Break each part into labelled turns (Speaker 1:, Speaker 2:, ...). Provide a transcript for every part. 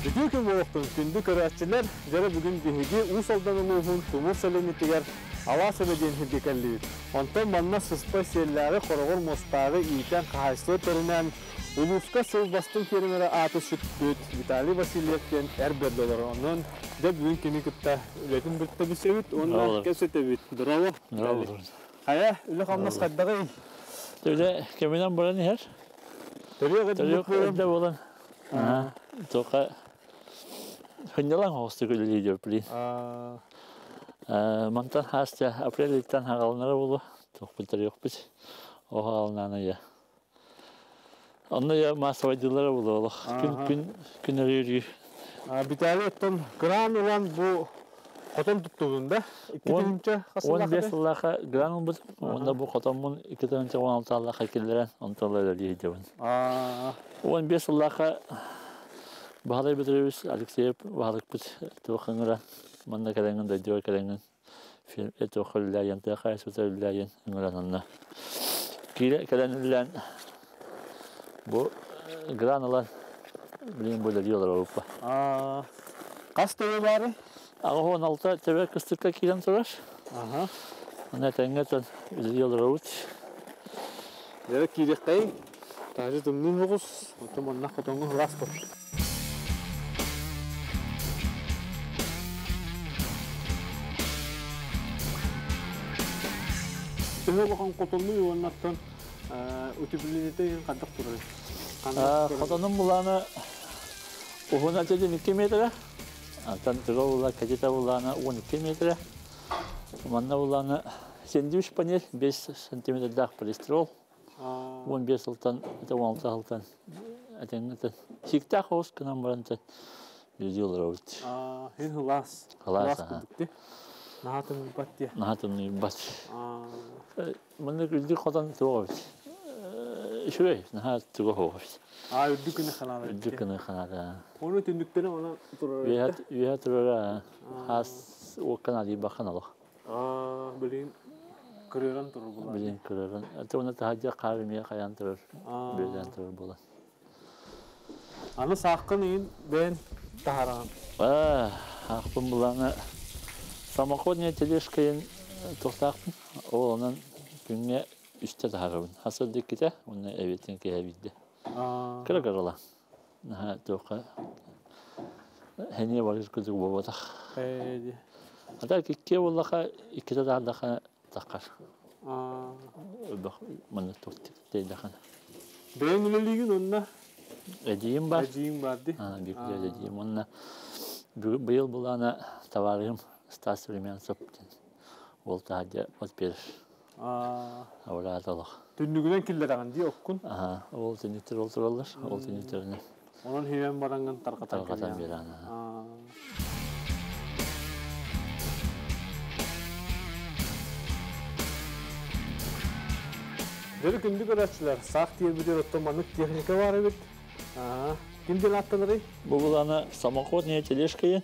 Speaker 1: Үтүө күн буолуохтун, күндү көрөөччүлэр! Дьэ бүгүн биһиги Уус Алдан улууһун Тумул сэлиэнньэтигэр Алаас Эбэ диэн сиргэ кэллибит. Онтон манна сыспай сиэллээҕи, хороҕор муостааҕы иитэн, хаһаайыстыба тэринэн, улууска сыл бастыҥ фермерэ ааты сүкпүт Виталий Васильев диэн эр бэрдэ олорор. Онон дьэ бүгүн кини кытта үлэтин кытта билсэбит уонна кэпсэтэбит. Здорово, Виталий. Хайа, үлэ-хамнас хайдаҕый?
Speaker 2: Үлэ кэминэн баран иһэр.
Speaker 1: Төрүөх
Speaker 2: эрдэ буолан. Тока хынньалаң оҕустук үлэлии блин. Мантан хаастя апрель ыйтан хагаланара болу тохпут төрүөхпүт. О хагаланаана я. Онно я массовайдыылара болу олох. Күн күн күн өрүү.
Speaker 1: Виталий оттон гран ылан бу хотон туттубун да?
Speaker 2: 15 сыллаха гран ылбыт. Онда бу хотоммун 2016 аллаха киллэрэн онтон үлэлии сылдьабын. 15 сыллаха Баһылай Петрович Алексеев баһылыкпыт туох ыҥыра манна кэлэҥҥин дойдуга кэлэҥҥин туох үллээйэн тыа хаһаайыстыбата үллээйэн ыҥыран онно киирэ кэлэн үллээн бу гран ылан билигин бу үлэлии олоробуппа.
Speaker 1: Хас төбө баарый?
Speaker 2: 86 төбө кыстыкка киирэн турар. Аны этэҥҥэ тон үлэлии олоробут.
Speaker 1: Дьэ киириэххэйиҥ. Таһырдьа тымныы соҕус, оттон манна хотоҥҥо сылаас буолар. Төһө улахан хотонуй уонна оттон утеплениета иһин хайдах турарый?
Speaker 2: Хотонум булаана уһуна 2 метрэ, антон тыга була кэтитэ булаана 12 метрэ. Манна булаана 73 панель 5 сантиметрдаах полистирол. 15 сылтан, это 16 сылтан этэҥҥэ сииктээх оҕус гынан баран үлэлии олоробут.
Speaker 1: Һин сылаас.
Speaker 2: Сылаас
Speaker 1: курдук Наһаа тымныйбат диye.
Speaker 2: Наһаа тымныйбат. Маннык үрдүк хотон туох эбит. Үчүгэй, наһаа туга суох эбит.
Speaker 1: Аа, үрдүк гына ханаада.
Speaker 2: Үрдүк гына ханаада.
Speaker 1: Оны түннүктэрин онон турар.
Speaker 2: Үөһэ турара хаас уоккан алыйбаккан олох.
Speaker 1: Аа, билигин кырыаран турар буолан.
Speaker 2: Билигин кырыаран. Это уонна таһырдьа хаар эмиэ хайаан турар, бүөлээн турар буолан.
Speaker 1: Аны сааххын иин бэйэн таһараҕын.
Speaker 2: Аа, аахпын булаана самоходная тележкайын туохтаахпын. Ол онон күҥҥэ үстэ таһарабын. Хас сылда иккитэ, уонна эбиэтин киэһэ биирдэ. Кыра кырала. Наһаа туохха хэниэ барыр курдук буолбатах. А так иккиэ буоллаха, иккитэ таһардаха таххар. Манна туох тейдахан.
Speaker 1: Бэйэҥ үлэлиигин онно?
Speaker 2: Эдьиийим бар.
Speaker 1: Эдьиийиҥ бар дии.
Speaker 2: Биир эдьиийим уонна быйыл булаана товарыһым Стас Румянцев диэн уол таһырдьа от биэрэр. Абыраата олох.
Speaker 1: Түннүгүнэн киллэрэҕин дии оккун?
Speaker 2: Аха, ол түннүктэр ол тураллар, ол түннүктэринэн.
Speaker 1: Онон химэн бараҥҥын тарҕатан
Speaker 2: Тарҕатан биэрэн.
Speaker 1: Дьөрү күндү көрөөччүлэр, саах тиэрбитигэр оттон маннык техника баар эбит. Ким диэн ааттанарый?
Speaker 2: Бу булаана самоходная тележка.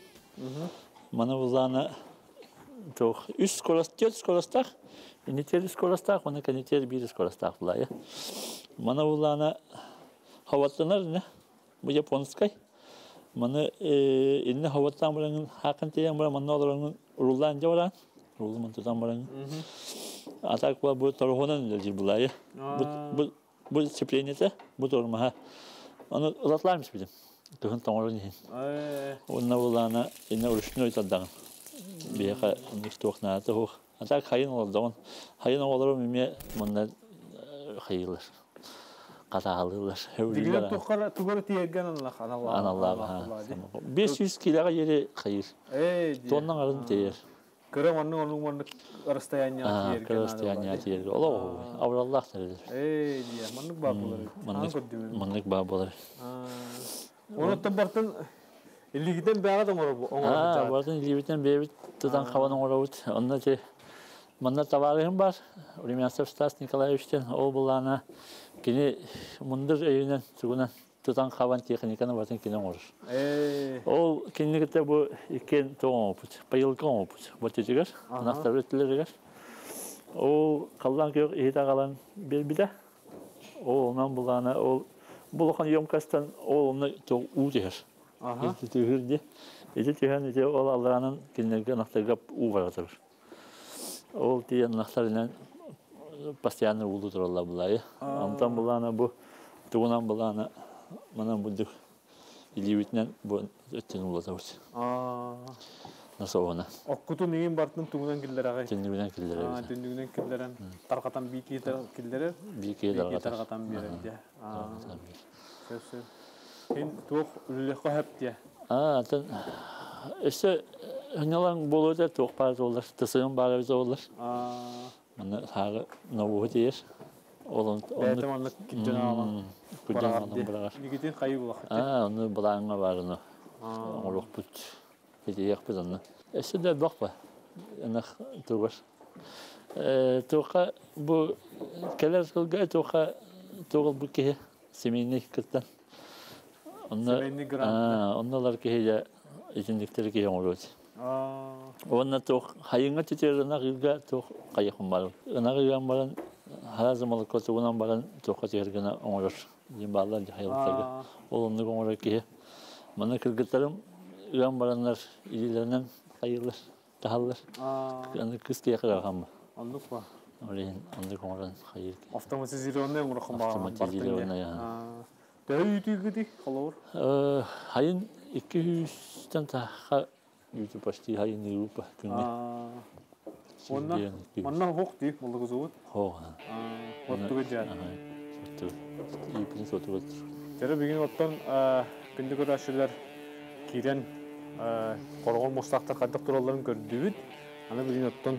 Speaker 2: Маны булаана туох үс скорость, төрт скоростаах, инитер скоростаах, уонна кэнитер биир скоростаах булаайа. Маны булаана хаваттанар не бу японскай. Маны инне хаваттаан бараҥын хаакын тиийэн баран манна олороҥун уруллаан дьэ баран уруллуман тутан бараҥын. А так бу торуһунан үлэлиир булаайа. Бу бу сцеплениетэ, бу тормоһа. Аны ылатлаан испитим. Кыһын тоҥорон иһин. Уонна булаана инне ручной тардаҕын. Биһиэхэ оннук туох наада суох. А так хайын олордоҕун. Хайын оҕолорум эмиэ манна хайыылар. Хатааһылыылар.
Speaker 1: Дигилер туххара тугары тиэрген аналлаах
Speaker 2: аналлаах. 500 килоға жери хайыр. Тоннан арын тиэр.
Speaker 1: Кыра маннык оннук маннык расстояние тиэрген.
Speaker 2: Кыра расстояние тиэрген. Олох авраллаах тэрилер.
Speaker 1: Ээ дии, маннык баар буолар.
Speaker 2: Маннык баар буолар.
Speaker 1: Онуттан бартын илиигитен бэҕэ да оҥоробут.
Speaker 2: Бартын илиибитен бэйэбит тутан хабан оҥоробут. Онно ти манна табаарыһым бар. Румянцев Стас Николаевичтен ол булаана кини мындыр өйүнэн тугунан тутан хабан техниканы бартын кини оҥорор. Ол кинини кытта бу иккиэн туох оҥорбут, поилка оҥорбут бу титигэр, ынахтар өттүлэригэр. Ол халлаан күөх иһит аҕалан биэрбитэ. Ол онон булаана ол бу улахан емкостан ол онно уу түһэр. Түһүр ди. Ити түһэн ити ол алларанан кинилерге ынахтарга уу бара турар. Ол тиийэн ынахтарынан постоянно уулуу тураллар булаайы. Онтон булаана бу тугунан булаана манан бурдук илиибитинэн бу өттүн уулатабыт. Насоһуна.
Speaker 1: Оккутун иин бартын тугунан киллэрэҕэй?
Speaker 2: Түннүгүнэн киллэрэбит.
Speaker 1: Түннүгүнэн киллэрэн тарҕатан бии киллэрэр.
Speaker 2: Бии киһи
Speaker 1: тарҕатан биэрэр дии. Сөп сөп. Ин туох үлэлиэххэ сөп диэ?
Speaker 2: Аа, атын өссө хынньалаҥ буолуо этэ туох баар буоллар, тысыгым баар эбитэ буоллар. Манна сааҕы ноҕуһу тиийэр. Ол
Speaker 1: Бэйэтэ маннык күрдьэн аҕалан
Speaker 2: күрдьэн аҕалан быраҕар.
Speaker 1: Нигитин хайыы булаххыт?
Speaker 2: Аа, ону былааҥҥа баар ону оҥоруохпут, ситиһиэхпит онно. Өссө да элбэх ба ынах тугар. Туохха бу кэлэр сылга туохха туох бу киһи семейный кыттан. Онно
Speaker 1: Семейный грант.
Speaker 2: Онно ылар киһи дьэ итинниктэри киһи оҥоруот. Уонна туох хайыҥҥа түтүөр ынах ыырга туох хайыхпын баран. Ынах ыан баран сразу молоко тугунан баран туохха түһэр гына оҥорор диэн бааллар дьэ хайылыктарга. Ол оннук оҥорор киһи. Манна кыргыттарым ыан бараннар илиилэринэн хайыылар, таһаллар. Аны кыс киһиэхэ ыараханма.
Speaker 1: Оннук ба.
Speaker 2: Ол иһин оннук оҥорон хайыыр.
Speaker 1: Автоматизированный оҥороххун
Speaker 2: Автоматизированный.
Speaker 1: Төһө үүтүүгүтүй холобур?
Speaker 2: Хайын 200-тэн тахха үүтү почти хайын ыыппа күҥҥэ.
Speaker 1: Онно манна хоох дии моллугузуут.
Speaker 2: Хоох.
Speaker 1: Оттуга дьаа.
Speaker 2: Оттуга. Иипин сотуга.
Speaker 1: Дьэ бүгүн оттон күндү көрөөччүлэр киирэн хороҕор муостаахтар хайдах туралларын көрдүбүт. Аны билигин оттон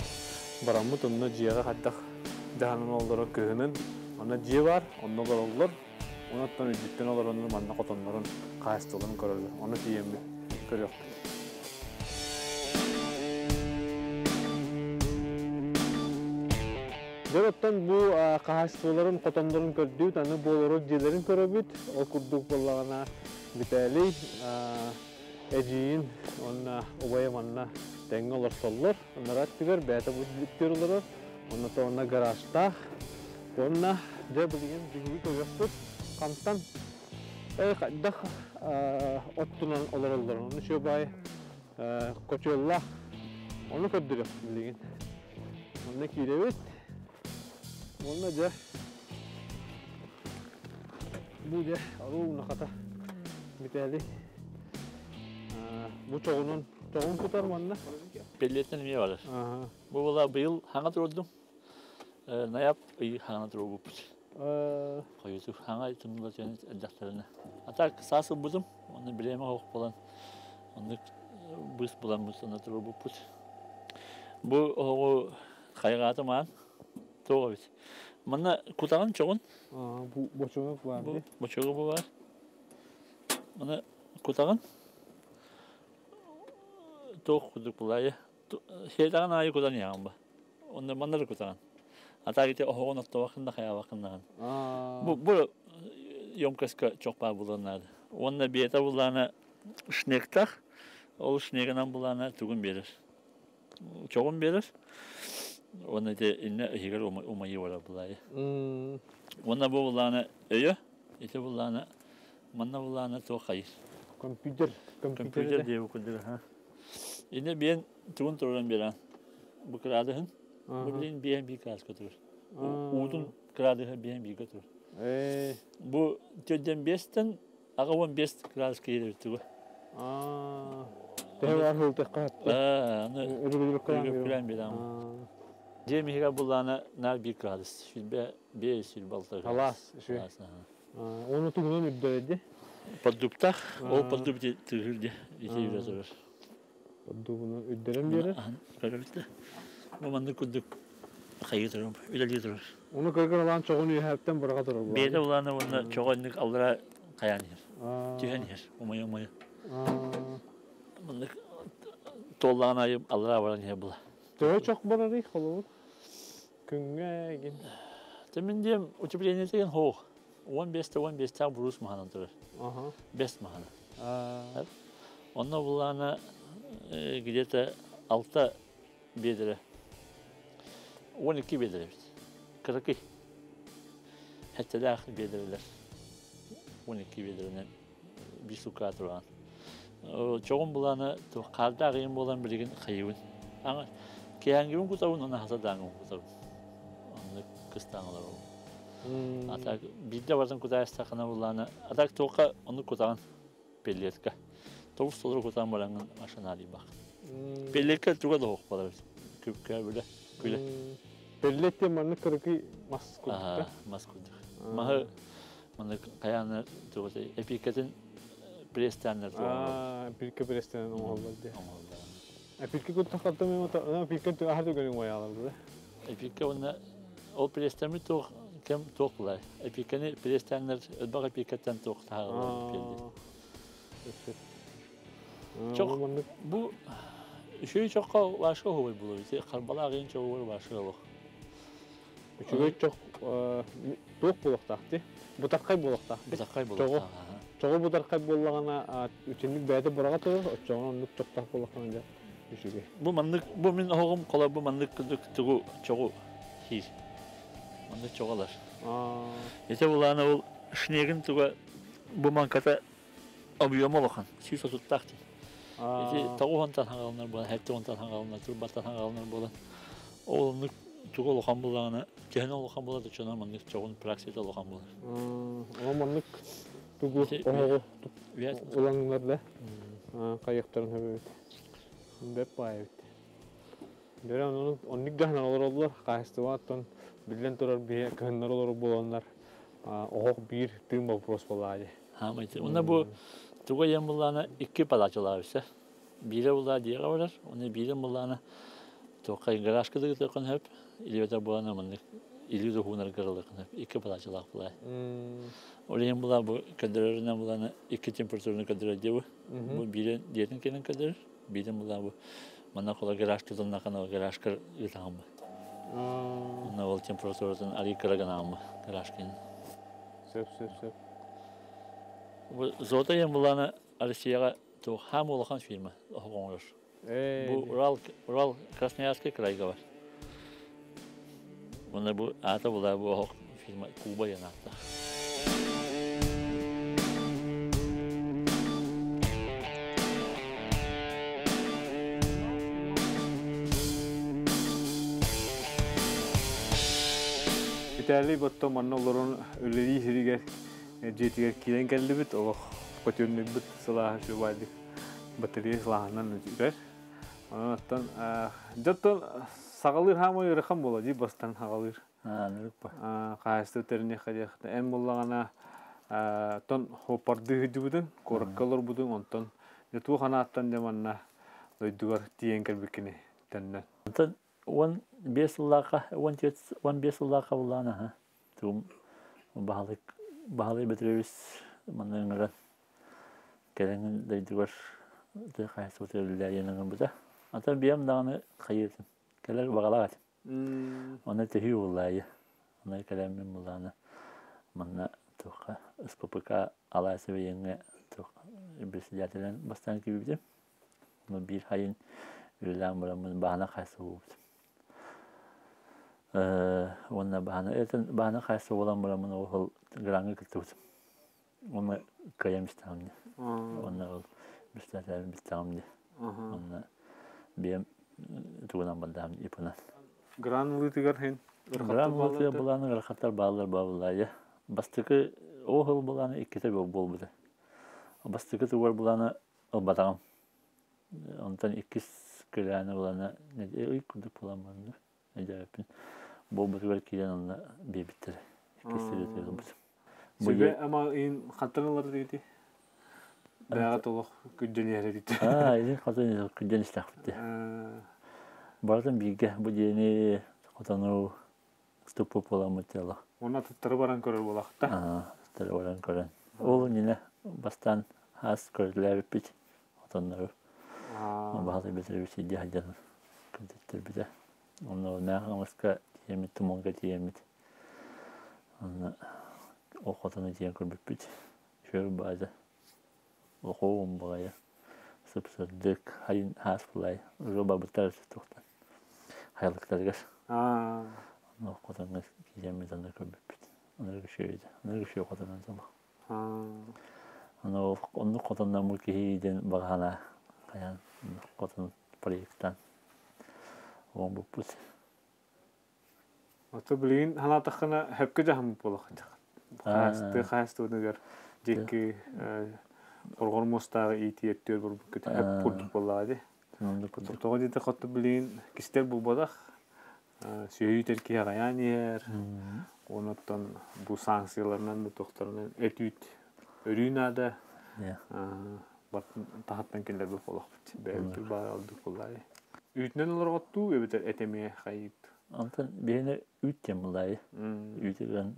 Speaker 1: бараммыт онно дьиэҕэ хайдах дьаһанан олорор кыһынын. Онно дьиэ бар, онно олороллор. Онон үрдүттэн олороннор манна хотоннорун, хаһаайыстыбаларын көрөллөр. Ону тиийэммит көрүөхпүт. Дьэ оттон бу хаһаайыстыбаларын, хотоннорун көрдүүт, аны бу олорор дьиэлэрин көрөбүт. Ол курдук буоллаҕына Виталий эдьиийин уонна убайа манна тэҥҥэ олорсоллор. Анараа өттүгэр бэйэтэ бу бүттүөр олорор. Онно онно гаражтаах. Уонна дьэ билигин биһиги көрүөхпүт хантан хайдах оттунан олороллорун. Ону үчүгэй хочуоллаах. Ону көрдөрүөх билигин. Онно киирэбит. Уонна дьэ бу дьэ аруу унахата Виталий бу чоҕунан чоҕун кутар манна.
Speaker 2: Пеллеттен эмиэ барар. Бу була быйыл хаҥа турдум. Ноябрь ый хаҥа турбуппут. Хойуту хаҥа тымныла түһэн эрдэхтэринэ. А так саас ылбытым, онно бириэмэ суох буолан оннук быыс буламмыт онно турбуппут. Бу оһоҕу хайҕаатым аан туох эбит. Манна кутаҕын чоҕун.
Speaker 1: Бу бочугу баар.
Speaker 2: Бу бочугу бу баар. Маны кутаҕын туох курдук булаайы сиэтэҕин аайы кутан иһэҕин ба. Онно манна да кутаҕын. А так ити оһоҕун оттобаккын да хайаабаккын даҕаны. Бу бу емкостька чох баар буолуон наада. Уонна биэтэ буллаана шнектах, ол шнегынан булаана тугун биэрэр. Чоҕун биэрэр. Уонна ити иннэ иһигэр умайыы барар булаайы. Уонна бу буллаана өйө, ити буллаана манна буллаана туох хайыр.
Speaker 1: Компьютер.
Speaker 2: Компьютер диэбит курдук. Инне биэн тугун туран биэрэн бу кыраадыһын бу билин биэн биир кырааска турар. Уутун кыраадыһа биэн бииргэ турар. Бу төрдөн биэстэн аҕа уон биэс кыраадыс киирэр тугу.
Speaker 1: Төһө бар хылтыхха
Speaker 2: Аны үргүлүн биэрэн. Дьиэ миһигэ буллаана наар биир кыраадыс. Сүлбэ биэс сүлбэ алта.
Speaker 1: Алаас. Оны тугунан үрдэрди?
Speaker 2: Поддубтах, ол поддуб тыһыр ди, ити үрэ турар.
Speaker 1: Поддубунан үрдэрэн биэрэр.
Speaker 2: Көрөбүт. Бу маннык курдук хайыы турар, үлэлии турар.
Speaker 1: Оны кыргыр алаан чоҕун үөһээттэн быраҕа турар.
Speaker 2: Бэйэтэ улаана уонна чоҕо инник аллара хайаан иһэр. Түһэн иһэр, умайа-умайа. Маннык туоллаҕын аайы аллара баран иһэр була.
Speaker 1: Төһө чох барарый холобур? Күҥҥэ эгин.
Speaker 2: Мин диэм утепление деген хоох. 15-те 15-тээх брус маһанан турар. Бэс маһана. Онно булаана где-то 6 биэдэрэ. 12 биэдэрэ эбит. Кыракый. Хеттэлээх биэдэрэлэр. 12 биэдэрэнэн биир сукка туран. Чоҕун булаана хаалда аҕыйын буолан билигин хайыбын. Киһээҥҥибин кутабын, уонна хасадааҥҥыбын кутабын. Оннук кыстаан олоробун. А так биирдэ барытын кутаайыстаххына буллаана, а так туохха оннук кутаҕын пеллетка. Тоҕус толору кутаан бараҥҥын машиналыйбах. Пеллетка туга да суох буолар. Күпкэ бүлэ, күлэ.
Speaker 1: Пеллет диэн маннык кыракый мас курдук.
Speaker 2: Мас курдук. Маһы маннык хайааны тугутай эпиикэтин пресстааннар
Speaker 1: туоҕалар. Эпиикэ пресстаан оҥоһуллар дии. Оҥоһуллар. Эпиикэ куттахтартан эпиикэ аһар түгэнин уойаалар да.
Speaker 2: Эпиикэ уонна ол пресстаммыт туох кэм туох булай. Эпиикэни пресстааннар элбэх эпиикэттэн туох таһаараллар пиэлди. Чох бу үчүгэй чоххо ваша уһубай булар. Харбалаах иин чоҕугар ваша олох.
Speaker 1: Үчүгэй чох туох буолуохтаах дии? Бытархай буолуохтаах.
Speaker 2: Бытархай буолуохтаах.
Speaker 1: Чоҕу бытархай буоллаҕына үчүннүк бэйэтэ быраҕа турар, оччоҕуна оннук чохтоох буоллаххына дьэ үчүгэй.
Speaker 2: Бу маннык бу мин оһоҕум хола бу маннык курдук тугу чоҕу хиир. Маннык чоҕалар. Ити булаана ол шнегин туга бу маҥката объема улахан, 130-таах дии. Ити 90-тан хаҥаланар буолан, 70-тан хаҥаланар, турбаттан хаҥаланар буолан, ол оннук тугу улахан буоллаҕына, төһөнү улахан буолар, оччонон маннык чоҕун практиката улахан буолар.
Speaker 1: Ол маннык тугу оһоҕу ыланнар да хайыахтарын сөбүбүт. Бэп баайбыт. Дөрө оннук дьаһанан олороллор, хаһаайыстыба оттон биллэн турар биһи кыһыннар олорор буоланнар оһох биир тыын боппуруос буоллаҕа дии.
Speaker 2: Хаамайты. Уонна бу туга диэн буллаана икки подачалаах үсэ. Биирэ буллаа дьиэҕэ барар, уонна биирэ буллаана туохха гаражка да ыытыаххын сөп, илиибэтэ буолан маннык илии туһуунарга ылыаххын сөп. Икки подачалаах булаа. Ол иһин булаа бу көрдөрөрүнэн булаана икки температураны көрдөрөр дии бу. Бу биирэ дьиэтин кэлин көрдөрөр, биирин булаа бу манна кола гараж тутуннахына гаражка ыытаҕын бу. Онно ол температуратын арый кыра гынаҕын бу гаражкын.
Speaker 1: Сөп, сөп, сөп.
Speaker 2: Бу Золотой диэн былаана Россияҕа туох хаам улахан фирма оһох оҥорор. Бу Урал, Урал Красноярский крайга бар. Уонна бу аата була бу оһох фирма Куба диэн ааттаах.
Speaker 1: Виталий Ботто манна олорон үлэлии сиригэр дьиэтигэр киирэн кэллибит. Олох көтүөннүйбүт сылааһы үчүгэйдик батарея сылааһынан үрэр. Онон оттон дьоттон саҕалыыр хаамай ыарахан буола дии бастан хаҕалыыр. Хаһаайыстыба тэринниэххэ диэхтэ. Эн буллаҕына тон хоппардыы сылдьыбытын, куоракка олорбутуҥ, онтон дьэ туох анааттан дьэ манна дойдугар тиийэн кэлбиккини төннөн.
Speaker 2: Онтон 15 сыллаахха, 14, 15 сыллаахха буллаан аха. Тугум Баһылык Баһылай Петрович манна ыҥыран кэлэн дойдугар тыа хаһаайыстыбатыгар үлэлээйэн ыҥырбыта. Ата биэм даҕаны хайыытын кэлэр баҕалаах этим. Онно төһүү буллаайы. Онно кэлэммин буллааны манна туохха СППК Алаас эбийиэҥҥэ туох председателинэн бастаан киирбитим. Ону биир хайын үлэлээн бараммын баһана хайса буолбутум. Уонна баһана этэн баһана хайса буолан бараммын ол граҥҥа кыттыбытым. Уонна кыайан истэҕим дии. Уонна ол председателин бүттэҕим дии. Уонна биэм тугунан бардаҕым ипынан.
Speaker 1: Гран ылыытыгар хин
Speaker 2: Гран ылыытыгар былааны ыарахаттар бааллар бааллаайа. Бастакы ол сыл былааны иккитэ буолбута. Бастакы тугар былааны ылбатаҕым. Онтон иккис көлөөнө булана ый курдук буолан барда. Өйдөөбөппүн. Буолбутугар киирэн онно биэрбиттэрэ. Иккис сырыытыгар ылбытым.
Speaker 1: Сүбэ ама ыйын хантан ылар дии? Бэҕэ толох күддэн иһэр эбит.
Speaker 2: Аа, илин хотон күддэн истэхпит дии. Барытын бииргэ бу дьиэни хотону туппут буоламмыт дьоло.
Speaker 1: Уонна туттары баран көрөр буолахта.
Speaker 2: Аа, туттары баран көрөн. Ол иннинэ бастаан хаас көрүлээбиппит хотоннору. Баһылай Петрович илдьэ сылдьан көрдөттөрбүтэ. Онно Мээх Хаҥаласка тиийэммит, Тумулга тиийэммит. Онно ол хотону тиийэн көрбүппүт. Үчүгэй бааза. Лохуум баҕайы. Сып-сырдык, хайын хаас былай. Ырыа барбыттар туохтан. Хайалыктарыгар. Онно хотоҥҥо киирэммит онно көрбүппүт. Онно үчүгэй этэ. Онно үчүгэй хотонун соло. Аны оннук хотонноммут киһи диэн баҕа санаа хайаан хотон проектан оҥорбуппут.
Speaker 1: Ото билигин санаатаххына хөпкө дьаһаммыт буолуохтаах. Хаастыы хаастыбытыгар диэки хорҕор муостааҕы иитии өттүгэр барбыккыт хөп курдук буоллаҕа дии. Тоҕо диэтэх отто билигин кистэл булбатах сүөһү иитэр киһи аҕайаан иһэр. Онуттан бу санкцияларынан да туохтарынан эт-үүт өрүү наада. Таһыттан киллэрбит буолуохпут. Бэйэбит баар ордук буоллаҕай. Үүтүнэн олорҕоттуу эбэтэр эт эмиэ хайыыт?
Speaker 2: Онтон биһини үүт диэн буллаайы. Үүтү ылан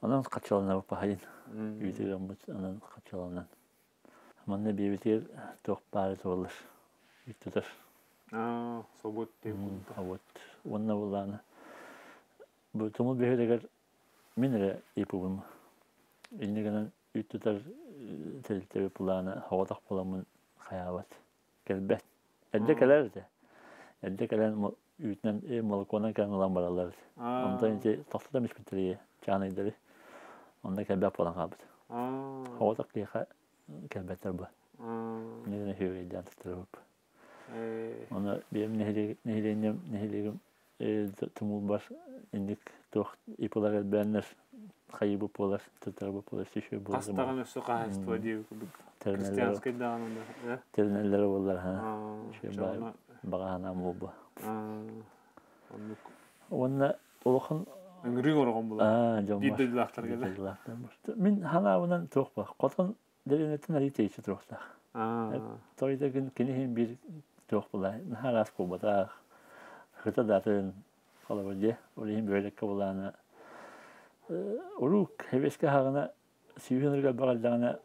Speaker 2: онон хаччаланабыт баһайын. Үүтү ыаммыт онон хаччаланан. Манна биэбитигэр туох баара туолар. Үүт тутар.
Speaker 1: Аа, собуот диэн курдук.
Speaker 2: Собуот. Уонна буллаана. Бу тумул бөһүөлэгэр мин эрэ ИП-бым. Инньэ гынан үүт тутар тэрилтэбит былаана соҕотох буоламмын хайаабат. Кэлбэт. Эрдэ кэлэр этэ. Эрдэ кэлэн үүтүнэн молокуонан кэлэн ылан бараллар этэ. Онтон ити тохтотон испиттэрэ чаанайдары. Онно кэлбэт буолан хаалбыт. Соҕотох киһиэхэ кэлбэттэр бу. Инньэ үчүгэйдээн туттарабыт. Ону биэм нэһилиэнньэм нэһилиэгим тумулбар инник туох ИП-лар элбээннэр хайыбыт буолар, туттарабыт буолар, сүшү буолар.
Speaker 1: Хас даҕаны өссө хаһаайыстыба диэбит курдук. Христианскай даҕаны да.
Speaker 2: Тэринэллэрэ буоллар, баҕа санаам буолбу.
Speaker 1: Оннук.
Speaker 2: Уонна улахан
Speaker 1: Ыҥырыы ороҕон буолар. Биир дойдулаахтар кэлэ.
Speaker 2: Мин санаабынан туох ба, хотон дэриэбинэттэн арыый тэйиччи туруохтаах. Тойдогун кини иһин биир туох була, наһаа араас буолбатах. Хыта датын холобур дьэ, ол иһин бөһүөлэккэ булаана уруук хэбиэскэ хаҕына сүүһүн ырга баҕардаҕына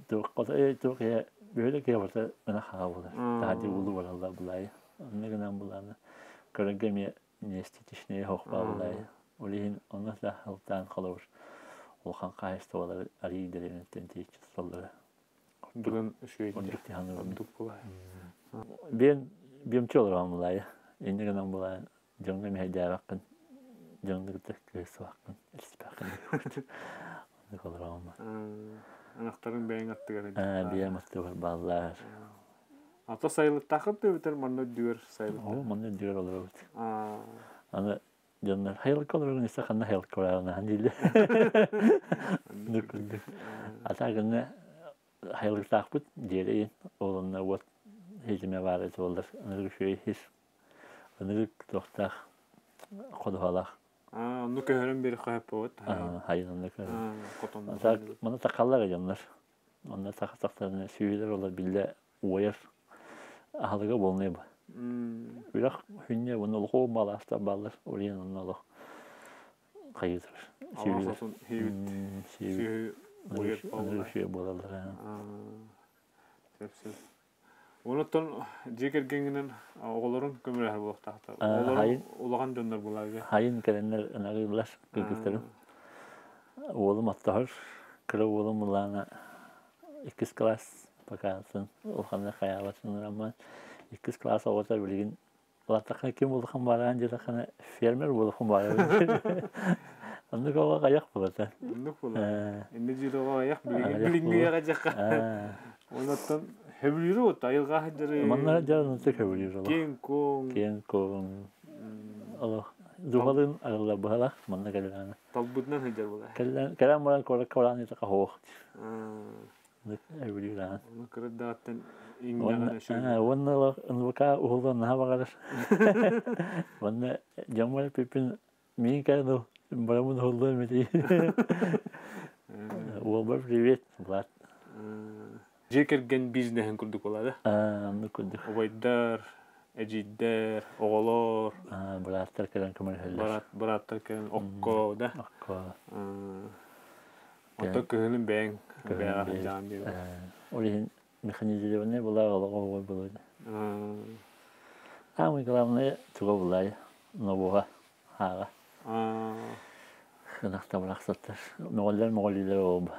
Speaker 2: туох туох иһэ бөһүөлэк киһи барыта ынах хаҕа буолар. Таһырдьа уулуу бараллар булаайы. Онно гынан булаана көрөргө эмиэ неэстетичнэй оһох бааллай. Ол иһин онно да алтаан холобур улахан хаһаайыстыбалары арыый дэриэбинэттэн тиийчи туталлара.
Speaker 1: Бүгүн үчүгэй
Speaker 2: Ордук тиһаныбын.
Speaker 1: Ордук буолай.
Speaker 2: Биэн биэмчи олорон булаайа. Инньэ гынан булаайа дьоҥҥо мэһэйдээбэххин, дьоҥҥо кытта кыһыссыбаккын, илсипэххин. Оннук олороҕум.
Speaker 1: Ынахтарын бэйэҥ аттыгар
Speaker 2: Бэйэм аттыбар бааллар.
Speaker 1: Ата сайылыктааххыт да эбэтэр манна үрдүгэр сайылыктаах?
Speaker 2: Оо, манна үрдүгэр олоробут. Аны дьоннор хайылыкка олорорун истэ ханна хайылыкка бараҕын дииллэр. Оннук курдук. Ата гына хайылыктаахпыт дьиэлэйин ол онно уот хитимэ баар этэ буоллар аныгы үчүгэй хис аныгы туохтаах ходуһалаах.
Speaker 1: Онну көһөрөн биэри хоһоппобут.
Speaker 2: Хайын онно көһөрөн. Маны такаллар дьоннор. Онно сахатахтарына сүөһүлэр олор биллэ уойар аһылыга буолнай бу. Үрэх хүнньэ уонна олоху балаастар бааллар, олиен онно олох хайытыр.
Speaker 1: Алаас хийбит сүөһү уойар
Speaker 2: сүөһү буолаллар.
Speaker 1: Сөп сөп. Онуттан дьиэ кэргэҥҥинэн оҕолорун көмөлөһөр буолуохтаахтар. Оҕолорун улахан дьоннор буолаарга.
Speaker 2: Хайын кэлэннэр ынаҕыыллар кыргыттарым. Уолум оттоһор, кыра уолум улаана иккис класс покаатын улаханнык хайаабатын рамман иккис класс оҕото билигин улааттаххына ким улахан бараан диэтэххинэ фермер буолуохун баҕарабын. Оннук оҕо хайах буолата.
Speaker 1: Оннук буолар. Инни диир оҕо айах билигин билиҥҥи үйэҕэ дьэххэ. Онуттан хөбүлүүрү от айылҕа сылдьары.
Speaker 2: Манна дьарын ытык хөбүлүүр олох.
Speaker 1: Киэҥ-куоҥ.
Speaker 2: Киэҥ-куоҥ. Олох дууһалыын арыллар быһалаах манна кэллэҕинэ.
Speaker 1: Талбытынан сылдьар буолар.
Speaker 2: Кэлэн баран куоракка баран ыйытаха суох. Өбүлүүр аан.
Speaker 1: Оны кырырдааттан иҥнэҕинэ сүрүн.
Speaker 2: Уонна НВК уһуллан наһаа баҕарар. Уонна дьоммор эппиппин миин кэлэн ыл барамын уһуллуом этий. Уолбар привет, Влад.
Speaker 1: Дьиэ кэргэн бизнеһин курдук буолар
Speaker 2: да? Оннук курдук.
Speaker 1: Убайдар, эдьиийдэр, оҕолор.
Speaker 2: Бырааттар кэлэн көмөлөһөллөр.
Speaker 1: Бырааттар кэлэн окко да?
Speaker 2: Окко.
Speaker 1: Оттон кыһынын бэйэҥ бэйэҕэ сылдьаҕын диэн.
Speaker 2: Ол иһин механизированный была олоҕо оҕо буолуо. Самое главное туга булай новуга хааҕа. Ынахта барахсаттар. Моҕоллор моҕоллуулар оҕо.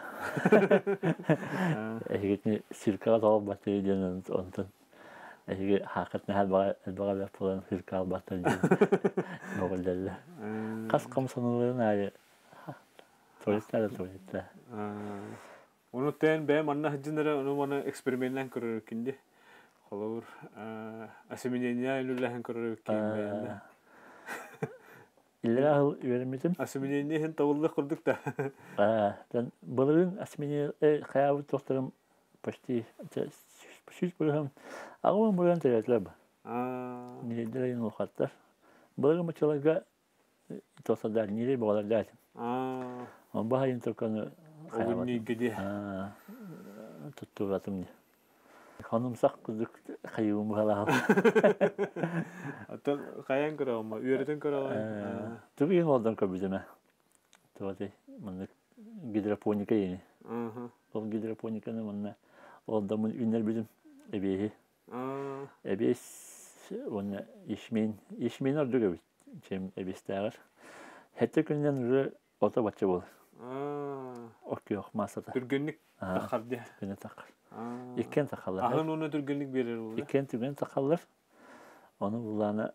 Speaker 2: Эһигитини циркаҕа тоҕолбаттыы диэн онтон эһиги хаахыт наһаа элбэҕэ бэрт буолан цирка албаттар диэн моҕоллоллор. Хас хамсаныыларын аайы туалеттара туалетта.
Speaker 1: Ону тэн бэйэм манна сылдьан эрэ ону маны эксперименнээн көрөр кинди. Холобур, осеменение үлэлэһэн көрөр киин бэйэм.
Speaker 2: Иллэрээ сыл үөрэммитим.
Speaker 1: Осеменение иһин табыллых курдук да.
Speaker 2: Былырыын осеменение хайаабыт туохтарым почти 100%, 80% төрөөтүлэр бу. Ньирэйдэр айын улахаттар. Былырыын баччаларга тосадар ньирэй боҕолордаах этим. Он баһайын только
Speaker 1: Огунньуйга дии.
Speaker 2: Туттуратым дии. Хонумсах курдук хайыыбын быһалаах.
Speaker 1: Оттон хайан көрөҕүм, үөрэтэн көрөҕүн?
Speaker 2: Тугу иһин олордон көрбүтүм ээ. Туотай маннык гидропоника ини. Ол гидропониканы манна олордоммун үүннэрбитим эбиэһи. Эбиэс уонна ячмень. Ячмень ордук эбит, чем эбиэстээҕэр. Хэттэ күнүнэн уже ото бачча буолар. Оккуох массата.
Speaker 1: Түргэнник таххар дии.
Speaker 2: Түргэнник таххар. Иккиэн таххаллар.
Speaker 1: Аһын уонна түргэнник биэрэр буолар.
Speaker 2: Иккиэн түргэн таххаллар. Ону булаана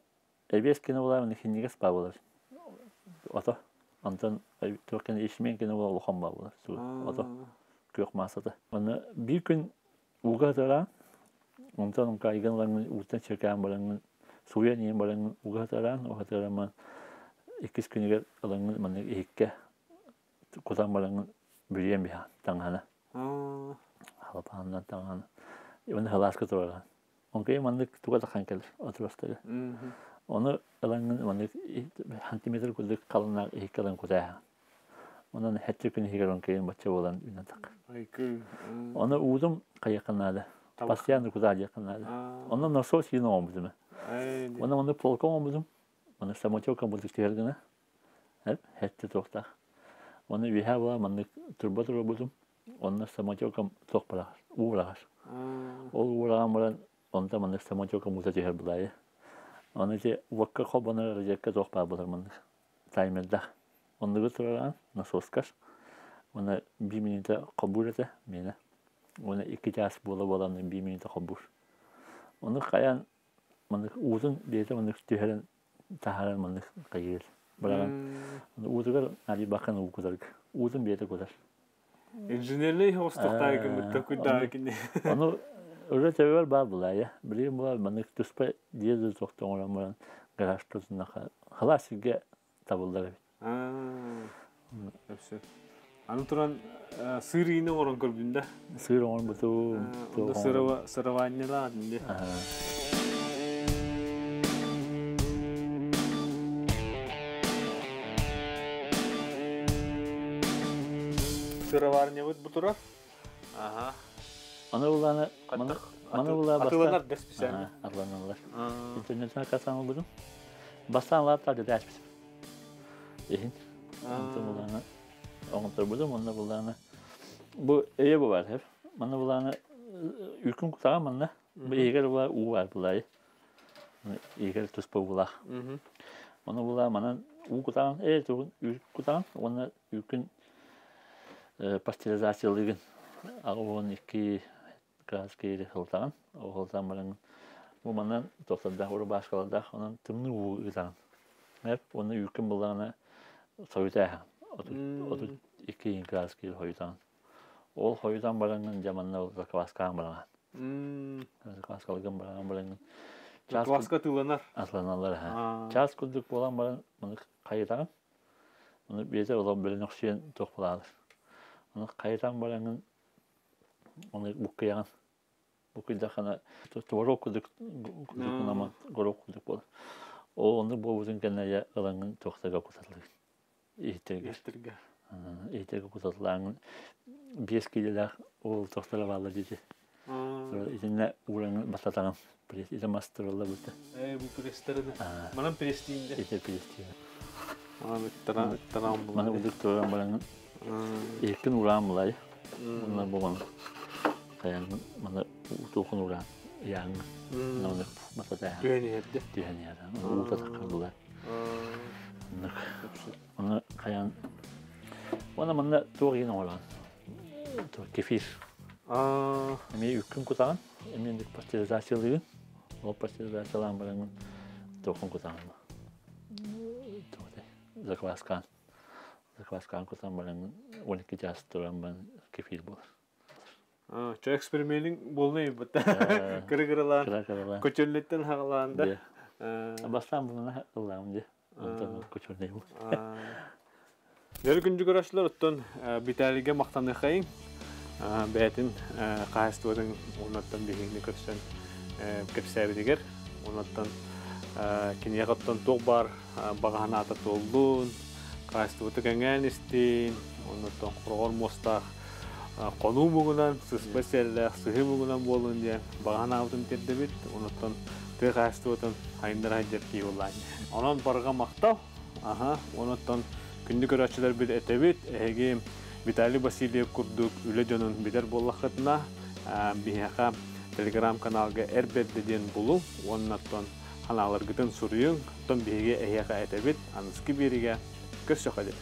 Speaker 2: эбиэс кини булаана хиннигас баа буолар. Ото. Онтон туох кини ячмень кини була улахан баа буолар. Ото. Күөх массата. Оны биир күн ууга сытыраан, онтон уҥкаайгын ылаҥҥын ууттан чиркээн бараҥҥын сууйан иһэн бараҥҥын ууга сытыраан, ууга сытыраммын иккис күнүгэр ылаҥҥын маннык иһиккэ кутан бараҥҥын бүрүйэн биһэҕин таҥаһына. Халапаанынан таҥаһына. Уонна сылааска тураҕын. Оҥкуйа маннык туга тахан кэлэр отростары. Ону ылаҥҥын маннык сантиметр курдук халыҥнаах иһиккэ ылан кутааһын. Онон хэттэ күн иһигэр оҥкуйун бачча буолан үүнэн таххар. Ону уутум хайыахха наада. Постоянно кутаа диэххэ наада. Онно насос иин оҥорбутум. Онно маннык полка оҥорбутум. Маннык самотекка бурдук түһэр гына. Хэттэ туохтаах. Оны үөһээ була маннык турба турбутум. Онно самотеком туох быраҕар, уу быраҕар. Ол уу быраҕан баран онто маннык самотеком уута түһэр булаайы. Аны ити уокка холбонор розетка туох баар буолар маннык таймердаах. Оннугу тураран насоскар. Уонна биир мүнүүтэ холбуур этэ миэнэ. Уонна 2 чаас буола-буола 1 мүнүүтэ холбуур. Ону хайаан маннык уутун бэйэтэ маннык түһэрэн таһааран маннык хайыыр. Быраҕан уутугар арыйбаккын уу кутарга. Уутун бэйэтэ кутар.
Speaker 1: Инженерный оҕустуохтаах гыммыт куйдааҕы кини.
Speaker 2: Ону уже төбөбөр баар булаайа. Билигин буолар маннык туспа дьиэ да тохтоҥ оҥорон баран гараж тутуннаха халаас сиргэ табыллар эбит.
Speaker 1: Өссө. Аны туран сыр иини оҥорон көрбүн да.
Speaker 2: Сыр оҥорбутум.
Speaker 1: Онно сырованньалаах дии. Сыроварнябыт бу турар. Аха.
Speaker 2: Аны булааны маны була
Speaker 1: Атыланар да специально.
Speaker 2: Атыланаллар. Интернеттен касан olдum. Бастаан лаптар деді ачпытым. Иһин. Онтон булааны оҥотторбутум, онно булааны бу эйэ бу бар хеп. Манна булааны үркүн кутаҕа манна. Бу иһигэр була уу бар булай. Иһигэр туспа уулаах. Ону була манан уу кутаҕын, тугун үүт кутаҕын уонна үүкүн пастеризациялыгын 82 градус киири сылтаҕын. Ол сылтаан баран бу манан тохтордаах рубашкалардаах онон тымныы уу ыытаҕын. Эп уонна үүккүн буллаҕына сойутааһын. 32 градус киири хойутаҕын. Ол хойутан бараҥҥын дьэ манна закваскаан бараҕын. Закваскалыгын бараҕын бараҥҥын.
Speaker 1: Закваска атыыланар.
Speaker 2: Атыыланаллар аха. Чаас курдук буолан баран маны хайытаҕын. Ону биэтэ олох бөлөнөхсүйэн туох буолаалар. Ону хайытан бараҥҥын ону буккуйаҕын. Буккуйдаххына творог курдук курдук горох курдук буолар. Ол оннук буолбутун кэннэ дьэ ылаҥҥын туохтарга куталлыгын. Иһиттэргэ.
Speaker 1: Иһиттэргэ.
Speaker 2: Иһиттэргэ куталлааҥҥын 5 киилэлээх ол туохтара бааллар диэти. Итиннэ уураҥҥын бастатаҕын. Ити мас туралла бутта.
Speaker 1: Ээ бу пресстэрин. Манан пресстиин
Speaker 2: Ити пресстиин.
Speaker 1: Маны
Speaker 2: Маны удук туран бараҥҥын иһиккин ураан булай. Онно буолан хайаҥ маны туохун ураан ыйааҥҥын. Оны бастатааһын.
Speaker 1: Түһэн иһэрдэ.
Speaker 2: Түһэн иһэр. Уута таххар булар. Оны хайаан Уонна манна туох иһин оҥорон кефир. Эмиэ үккүн кутаҕын, эмиэ пастеризациялыыгын. Ол пастеризациялаан бараҥҥын туохун кутаҕын. Закваскаан. Закваскаан кутан бараҥҥын 12 чаас туран баран кефир буолар.
Speaker 1: Чо эксперименин буолна бутта. Кыры-кырылаан.
Speaker 2: Кыра-кырылаан.
Speaker 1: Көчөллөттөн хагалаан да.
Speaker 2: Бастаан булана ыллаам дии. Онтон көчөллөй бу.
Speaker 1: Дөрү күндү көрөшлөр оттон Виталийга мактаныхайын бэйэтин хаһайыстыбатын оннаттан биһигини көрсөн кэпсээбитигэр оннаттан киниэхэ оттон туох баар баҕаһанаата туоллун, хаһайыстыбыты кэҥээн истин, оннуттан хороҕор муостаах хонуу муҥунан, сыспай сиэллээх сыһыы муҥунан буоллун диэн баҕаһанаабытын тиэрдэбит, оннуттан тыа хаһайыстыбатын хайыннара сылдьар киһи буоллаан. Онон барҕа махтал. Аха, онуттан күндү көрөөччүлэрбит этэбит, эһиги Виталий Васильев курдук үлэ дьонун билэр буоллаххытына, биһиэхэ телеграм-каналга Эр Бэрдэ диэн булуҥ уонна оттон ханааларгытын суруйуҥ, оттон биһиги эһиэхэ этэбит, аныгыскы биэриигэ көрсөхө диэри.